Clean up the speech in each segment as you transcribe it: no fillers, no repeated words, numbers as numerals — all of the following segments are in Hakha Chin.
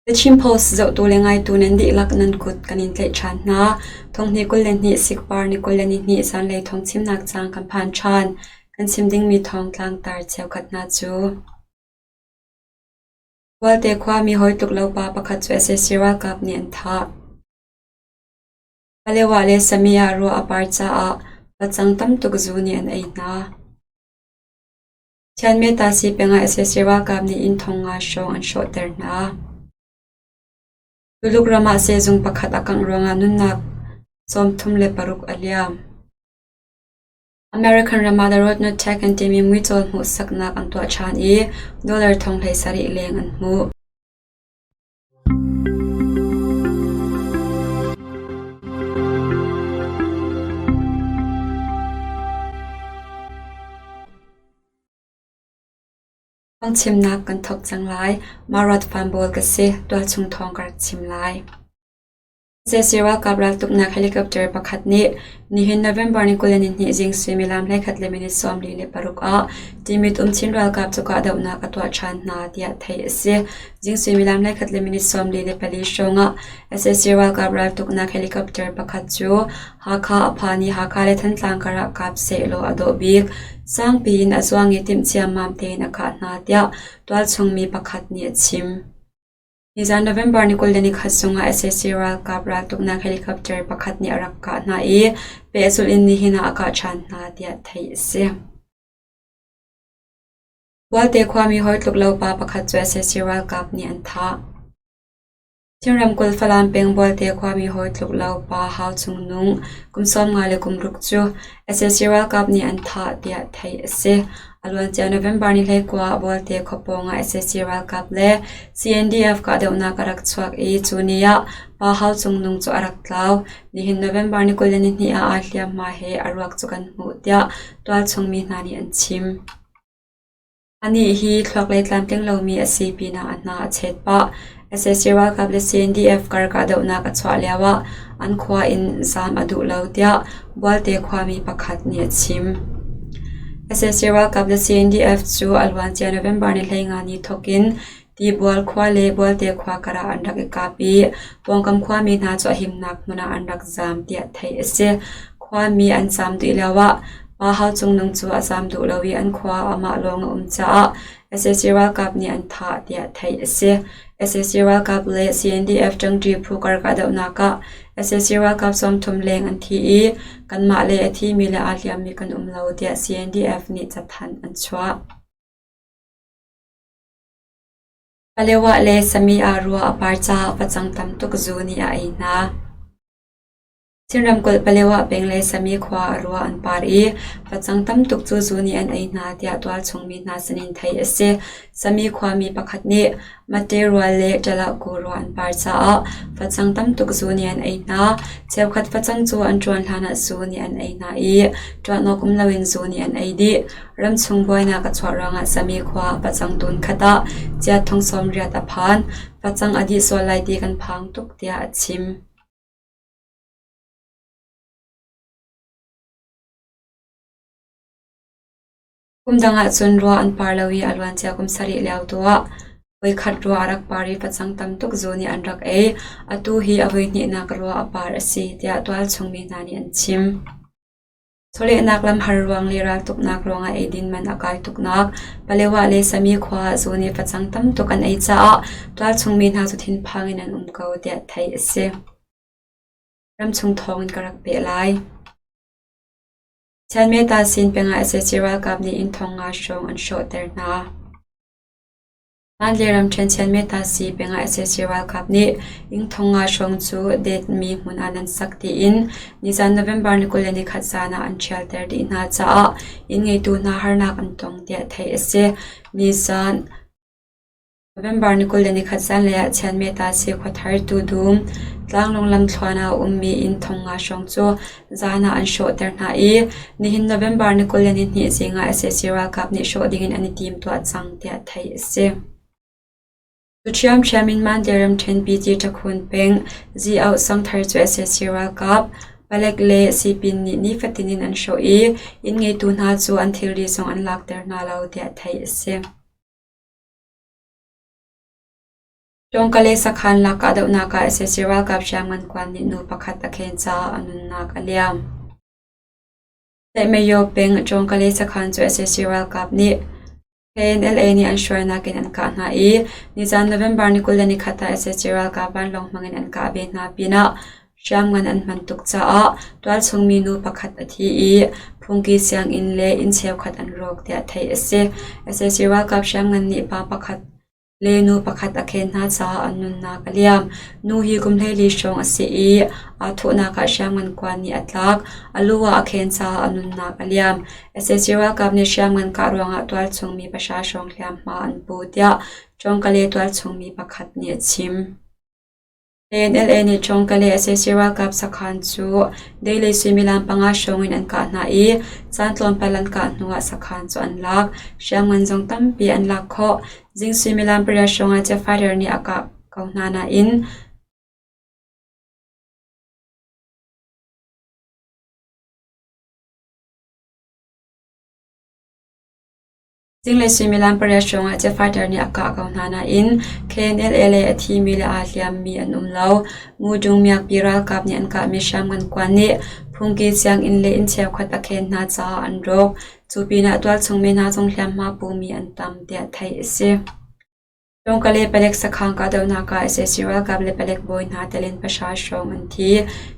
The Chin Post zohtu le ngaitu nan dihlak nan kut kan in tlaih ṭhan hna. Thonghnih 22 sikpar ni 22 zanlei thawngchimnak caang kan phan ṭhan. Kan chim dingmi thawng tlangtar cheukhat hna cu. Bualte khuami hawi tluk lo pa pakhat cu sac ralkap nih an thah. Palewa le Sami ah ruah a par caah pacang tam tuk zu nih an ei hna. Thianmeta-si peng ah sac ralkap nih inn thong nga hrawng an hrawhter hna. Tuluk ram ah sehzung pakhat a kangh ruangah nunnak 36 a liam. American ram ah The Road Not Taken timi muicawl hmuhsaknak an tuah ṭhan i dollar thong 17 leng an hmuh. Phungchimnak kan thawk cang lai. Marat Fanbawl ka si. Tualchung thawng ka rak chim lai. Sac ralkap raltuknak helicopter pakhat nih nihin November ni 22 zing suimilam 11 le minute 46 ah Timit um Chin ralkap cu kahdohnak a tuah ṭhan hna tiah theih a si. Zing suimilam 11 le minute 44 hrawng ah sac ralkap raltuknak helicopter pakhat cu Hakha a phan i Hakha le Thantlang kar ah kap sehlaw a dawh bik. Sangpi in a zuang i timh ciammam tein a kah hna tiah tualchung mi pakhat nih a chim. Nizan November ni 21 zongah sac ralkap raltuknak helicopter pakhat nih a rak kah hna i pehzulh in nihin ah a kah ṭhan hna tiah theih a si. Bualte khuami hawi tluk lo pa pakhat cu sac ralkap nih an thah. Chin ramkulh Falam peng Bualte khuami hawi tluk lo pa Hau Cung Nung kum 50 le kum ruk cu sac ralkap nih an thah tiah theih a si. A luancia November ni 19 ah Bualte khua pawng ah sac ralkap le CNDF kahdohnak a rak chuak i cu ni ah Pa Hau Cung Nung cu a rak tlau. Nihin November ni 22 ah aa hliamhma he a ruak cu kan hmuh tiah tualchung mi hna nih an chim. Anih hi thluaklei tlamtling lomi a si pinah a hna a chet pah. Sac ralkap le CNDF kar kahdohnak a chuah lioah an khua in zaam a duh lo tiah Bualte khuami pakhat nih a chim. Sac ralkap le CNDF cu a luancia November ni 15 ni thawk in Tibual khua le Bualte khua kar ah an rak i kap i pawngkam khuami hna cu a himnak hmun ah an rak zaam tiah theih a si. Khuami an zaam dih lioah Pa Hau Cung Nung cu a zaam duh lo i an khua ah amah lawng a um caah sac ralkap nih an thah tiah theih a si. Sac ralkap le CNDF ṭangṭi phu kar kahdohnak ah sac ralkap 30 leng an thi i kanmah le a thimi le aa hliammi kan um lo tiah CNDF nih cathanh an chuah. Palewah le Sami ah rua a par caah facang tam tuk zu nih a ei hna. Chin ramkulh Palewah peng le Sami khua ah rua an par i facang tam tuk cu zu nih an ei hna tiah tualchung mi hna sinin theih a si. Sami khuami pakhat nih Mate rual le Ṭalahku rua an par caah facang tam tuk zu nih an ei hna. Cheukhat facang cu an ṭuan hlanah zu nih an ei hna i ṭuan awk um loin zu nih an ei dih. Ramchung buainak a chuah ruangah Sami khua ah pacang tun khat ah chiat thong 80 a phan. Pacang a dih sual lai ti kan phang tuk tiah a chim. Kum dang ahcun rua an par lo i a luancia kum sarih lio tu ah voikhat rua a rak par i pacang tam tuk zu nih an rak ei. Atu hi a voihnihnak rua a par a si tiah tualchung mi hna nih an chim. Chawlehnak lamhar ruang le raltuknak ruangah eidin man a kai tuknak Palewa le Sami khua ah zu nih facang tam tuk an ei caah tualchung mi hna cu thinphang in an um ko tiah theih a si. Ramchung thawng in ka rak peh lai. Chianmeta sin pengah sac ralkap nih inn thong nga hrawng an hrawhter hna. Mandalay ramṭhen Chianmeta-si pengah sac ralkap nih inn thong nga hrawng cu detmi hmun ah nan sak tiin nizan November ni 21 zan ah an ṭhialter dih hna caah inn ngeitu hna harnak an tong tiah theih a si. Nizan November ni 21 zanlei ah Chianmeta-si khuathar Tudum tlanglawng lamthluan ah a ummi inn thong nga hrawng cu zan ah an hrawhter hna i nihin November ni 22 zing ah sac ralkap nih hrawh dingin an i timtuah cang tiah theih a si. Cu ṭhiamṭhiam in Mandalay ramṭhen PT Ṭakhun peng Zi-auh sangthar cu sac ralkap, palek le sipin nih nifatin in an hrawh i inn ngeitu hna cu an thilri zong an lakter hna lo tiah theih a si. Ṭawngkale sakhan lak kahdohnak ah sac ralkap hriamngan kuan nih nu pakhat a khen caah a nunnak a liam. Tlaihmayo peng Ṭawngkale sakhan cu sac ralkap nih KNLA nih an hruainak in an kah hna i nizan November ni 21 ah sac ralkap vanlawng hmang in an kah ve hna pinah hriamngan an hman tuk caah tualchung mi nu pakhat a thi i phungki sianginn le inn cheukhat an rawk tiah theih a si. Sac ralkap hriamngan nih pa pakhat le nu pakhat a khen hna caah an nunnak a liam. Nu hi kum 14 hrawng a si i aa thawhnak ah hriamngan kuan nih a tlak. A lu ah a khen caah a nunnak a liam. Sac ralkap nih hriamngan kah ruangah tualchung mi pahra hrawng hliamhma an pu tiah Ṭawngkale tualchung mi pakhat nih a chim. ANLA nih Ṭawngkale sac ralkap sakhan cu deilei suimilam panga hrawng in an kah hna i caan tlawmpal an kah hnuah sakhan cu an lak. Hriamngan zong tampi an lak khawh. Zing suimilam pariat hrawng ah jet fighter nih a kah ko hna nain Zinglei suimilam pariat hrawngah jet fighter nih a kah ko hna nain KNLA lei a thimi le aa hliammi an um lo. Ngudung miakpi ralkap nih an kahmi hriamngan kuan nih phungki sianginn le inn cheukhat a khen hna caah an rawk. Cu pinah tualchung mi hna zong hliamhma pumi an tam tiah theih a si. Ṭawngkale palek sakhan kahdohnak ah sac ralkap le palek bawi hna tel in pahra hrawng an thi.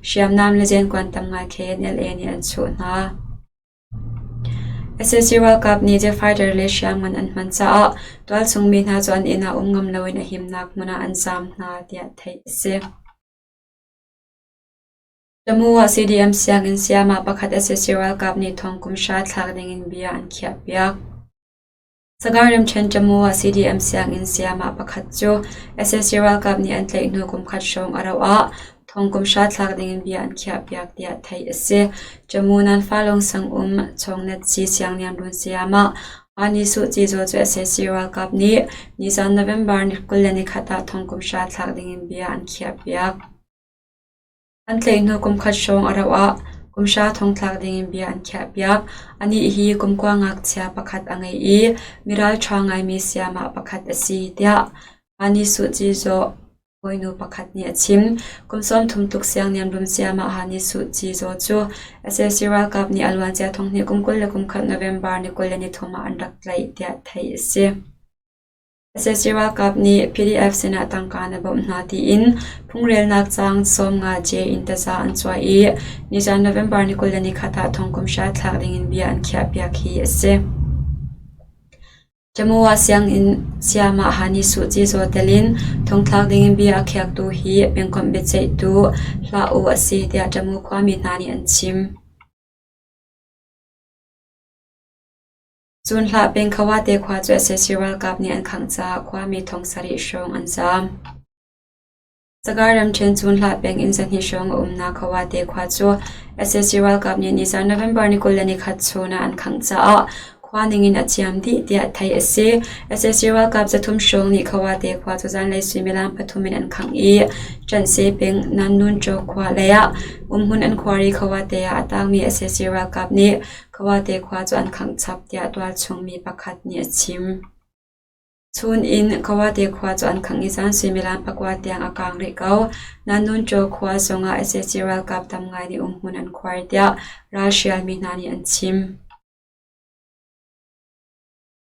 Hriamnam le zenkuan tam ngai KNLA nih an chuh hna. Sac ralkap nih jet fighter le hriamngan an hman caah tualchung mi hna cu an inn ah um ngam loin a himnak hmun ah an zaam hna tiah theih a si. Tamu ah CDM sianginn sayamah pakhat sac ralkap nih thong kum hra thlak dingin bia an khiahpiak. Sagaing ramṭhen Tamu ah CDM sianginn sayamah pakhat cu sac ralkap nih an tlaih hnu kum khat hrawng a rauh ah thong kum hra thlak dingin bia an khiahpiak tiah theih a si. Tamu Nanfalung sangum Chawngnatci Siangniamrun sayamah Ani Suh Ci Zaw cu sac ralkap nih nizan November 21 ah thong kum hra thlak dingin bia an khiahpiak. An tlaih hnu kum khat hrawng a rauh ah kum hra thongthlak dingin bia an khiahpiak. Anih hi kum kua ngakchia pakhat a ngei i mi ralṭha ngaimi sayamah pakhat a si, tiah Hani Suh Ci Zaw hawinu pakhat nih a chim. Kum 30 tluk siangniamrum sayamah Hani Suh Ci Zaw cu sac ralkap nih a luancia thonghnih kum 21 November ni 23 ah an rak tlaih, tiah theih a si. Sac ralkap nih PDF sinah tangka na bawmh hna tiin phungrelnak caang 50 J in taza an cuai i nizan November ni 21 ah thong kum hra thlak dingin bia an khiahpiak hi a si. Tamu ah sianginn sayamah Hani Suh Ci Zaw tel in thongthlak dingin bia a khiaktu hi pengkomh biaceihtu Hlah U a si tiah Tamu khuami hna nih an chim. Cun hlah peng Khawate khua cu sac ralkap nih an khangh caah khuami thong sarih hrawng an zaam. Sagaing ramṭhen cun hlah peng inn zahnih hrawng a umnak Khawate khua cu sac ralkap nih nizan November ni 21 chun ah an khangh caah khua ningin a ciam dih tiah theih a si. Sac ralkap zathum hrawng nih Khawate khua cu zanlei suimilam pathum in an khangh i Ṭanhse peng Nannunṭaw khua lei ah umhmun an khuar i Khawate ah a tangmi sac ralkap nih Khuate khua cu an khangh chap tiah tualchung mi pakhat nih a chim. Chun in Khuate khua cu an khangh i zan suimilam pakua tiang a kaang rih ko. Nanunṭaw khua zongah sac ralkap tam ngai nih umhmun an khuar tiah ralhrialmi hna nih an chim.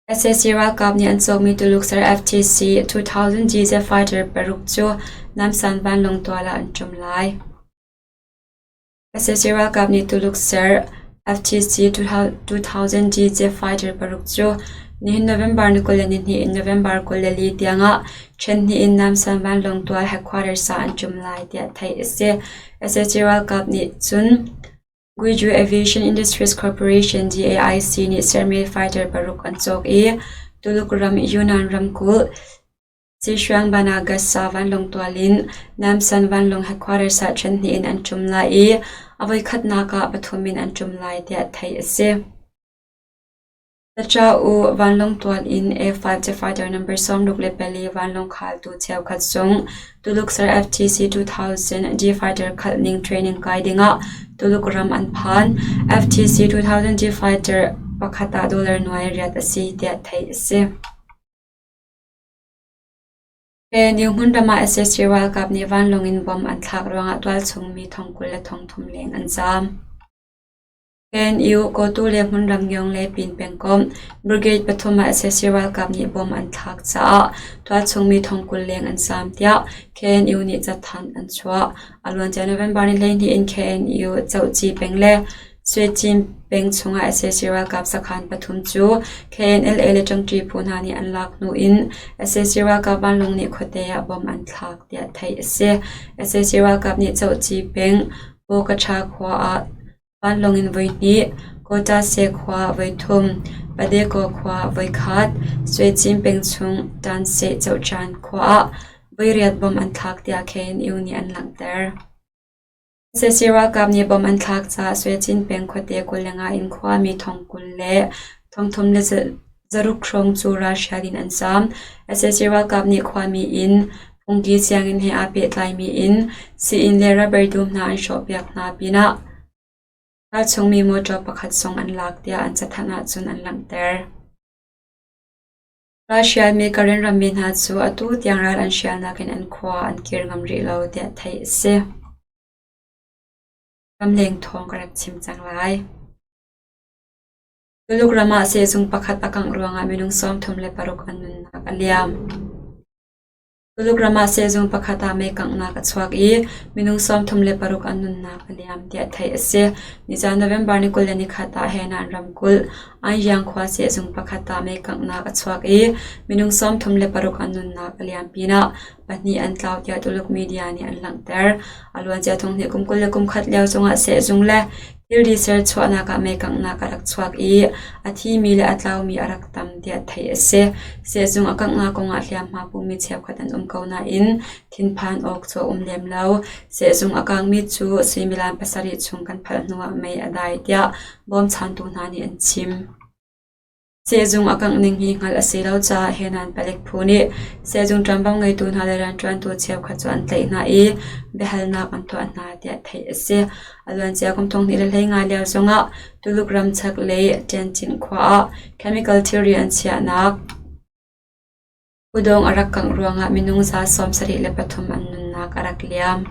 Sac ralkap nih an cawkmi Tuluk ser FTC 2000 GZ fighter paruk cu Namsan vanlawng tual ah an ṭum lai. Sac ralkap nih Tuluk ser FTC 2000 G jet fighter paruk cu nihin November ni 22 in November 24 tiangah ṭhen hnih in Namsan vanlawng tual headquarters ah an ṭum lai tiah theih a si. Sac ralkap nih cun Guizhou Aviation Industries Corporation (GAIC) nih sermi fighter paruk an cawk i Tuluk ram Yunnan ramkulh Sichuan-Banagasa vanlawng tual in Namsan vanlawng headquarters ah ṭhen hnih in an ṭum lai i a voikhatnak ah pathum in an ṭum lai tiah theih a si. Tacha-u vanlawng tual in A-5 jet fighter number 64 vanlawng khaltu cheukhat zong Tuluk ser FTC 2000 G fighter khalh ning training kai dingah Tuluk ram an phan. FTC 2000 G fighter pakhat ah dollar nuai riat a si tiah theih a si. KNU hmunram ah sac ralkap nih vanlawng in bomb an thlak ruangah tualchung mi thong 20 le 30 leng an zaam. KNU Kawtu le hmunram Ngyong le Pin pengkomh Brigade pathum ah sac ralkap nih bomb an thlak caah tualchung mi 20 leng an zaam tiah KNU nih cathanh an chuah. A luancia November ni 12 in KNU Cohci peng le Suecin peng chungah sac ralkap sakhan pathum cu KNLA le ṭangṭi phu hna nih an lak hnu in sac ralkap vanlawng nih khuate ah bomb an thlak tiah theih a si. Sac ralkap nih Cohci peng Bawkaṭha khua ah vanlawng in voihnih, Kawṭase khua voithum, Padekaw khua voikhat, Suecin peng chung Tanseh Cohcan khua ah voiriat bomb an thlak tiah KNU nih an langhter. Sac ralkap nih bomb an thlak caah Suecin peng khuate 25 in khuami 20,000 le 3600 hrawng cu ralhrial in an zaam. Sac ralkap nih khuami inn, phungki sianginn he aa pehtlaimi inn, sii-inn le rubber dum hna an hrawhpiak hna pinah ralchungmi mawṭaw pakhat zong an lak tiah an cathanh ahcun an langhter. Ralhrialmi Karen rammi hna cu atu tiang ral an hrialnak in an khua an kir ngam rih lo tiah theih a si. Ramleng thawng ka rak chim cang lai. Tuluk ram ah sehzung pakhat a kangh ruangah minung 36 an nunnak a liam. Tuluk ram ah sehzung pakhat ah mei kanghnak a chuak i minung 36 an nunnak a liam tiah theih a si. Nizan November ni 21 ah Henan ramkulh Anyang khua sehzung pakhat ah mei kanghnak a chuak i minung 36 an nunnak a liam pinah pahnih an tlau tiah Tuluk media nih an langhter. A luancia thonghnih kum 21 lio zongah sehzung le Thilri serchuahnak ah meikanghnak a rak chuak i a thimi le a tlaumi a rak tam tiah theih a si. Sehzung a kanghnak kongah hliamhma pumi cheukhat an um ko nain thinphan awk cu a um lem lo. Sehzung a kangmi cu suimilam pasarih chung kan phalh hnuah mei a dai tiah bawmchantu hna nih an chim. Sehzung a kangh ning hi hngalh a si lo caah Henan palek phu nih sehzung ṭuanvo ngeitu hna le rianṭuantu cheukhat cu an tlaih hna i biahalnak an tuah hna tiah theih a si. A luancia kum 2015 lio zongah Tuluk ram chaklei Tianjin khua ah chemical thilri an chiahnak kudawng a rak kangh ruangah minung 73 an nunnak a rak liam.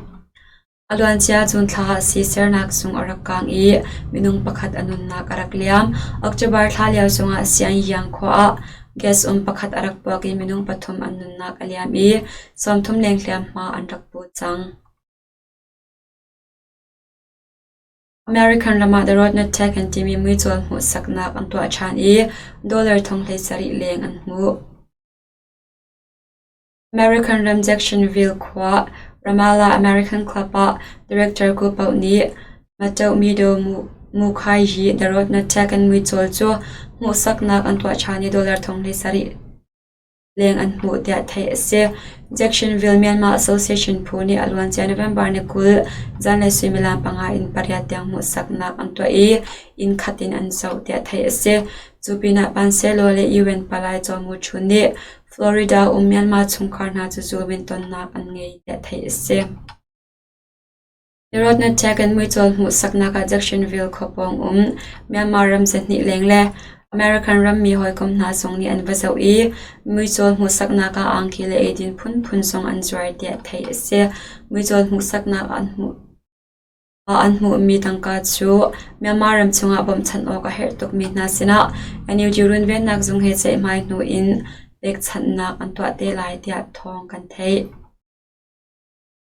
A luancia June thla ah siisernak zung a rak kaang i minung pakhat a nunnak a rak liam. October thla lio zongah Xianyang khua ah gas um pakhat a rak puak i minung pathum an nunnak a liam i 30 leng hliamhma an rak pu cang. American ram ah The Road Not Taken timi muicawl hmuhsaknak an tuah ṭhan i dollar 70,000 leng an hmuh. American ram Jacksonville khua Ramallah American Club ah director Ku Paoh nih Matoh Mido Mukhai hi The Road Not Taken muicawl cu hmuhsaknak an tuah ṭhan i dollar 70,000 leng an hmuh tiah theih a si. Jacksonville Myanmar Association phu nih a luancia November ni 20 zanlei suimilam panga in pariat tiang hmuhsaknak an tuah i inn khat in an zoh tiah theih a si. Cu pinah Panselo le UN palai Caw Mu Chun nih Florida um Myanmar chungkhar hna cu Zoom in tonnak an ngei tiah theih a si. Nirawtnak in muicawl hmuhsaknak ah Jacksonville khua pawng um Myanmar ram zahnih leng le American rammi hawikom hna zong nih an va zoh i muicawl hmuhsaknak ah angki le eidin phunphun zong an zuar tiah theih a si. Muicawl hmuhsaknak an hmuh An hmuhmi tangka cu Myanmar ram chungah bawmhchanh awk a herh tukmi hna sinah NUG runvennak zung he ceihmai hnu in pekchanhnak an tuah te lai tiah thawng kan theih.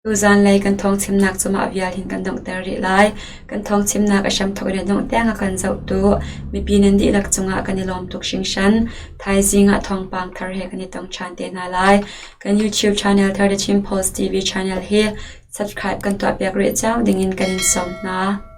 Tuzanlei kan thawngchimnak cu mah vial hin kan donghter rih lai. Kan thawngchimnak a hramthawk in a dongh tiang a kan zohtu mipi nan dihlak cungah kan i lawm tuk hringhran. Thaizing ah thawngpang thar he kan i tong ṭhan te hna lai. Kan YouTube channel thar The Chin Post TV channel hi Subscribe kan tuahpiak rih cio dingin kan in sawm hna.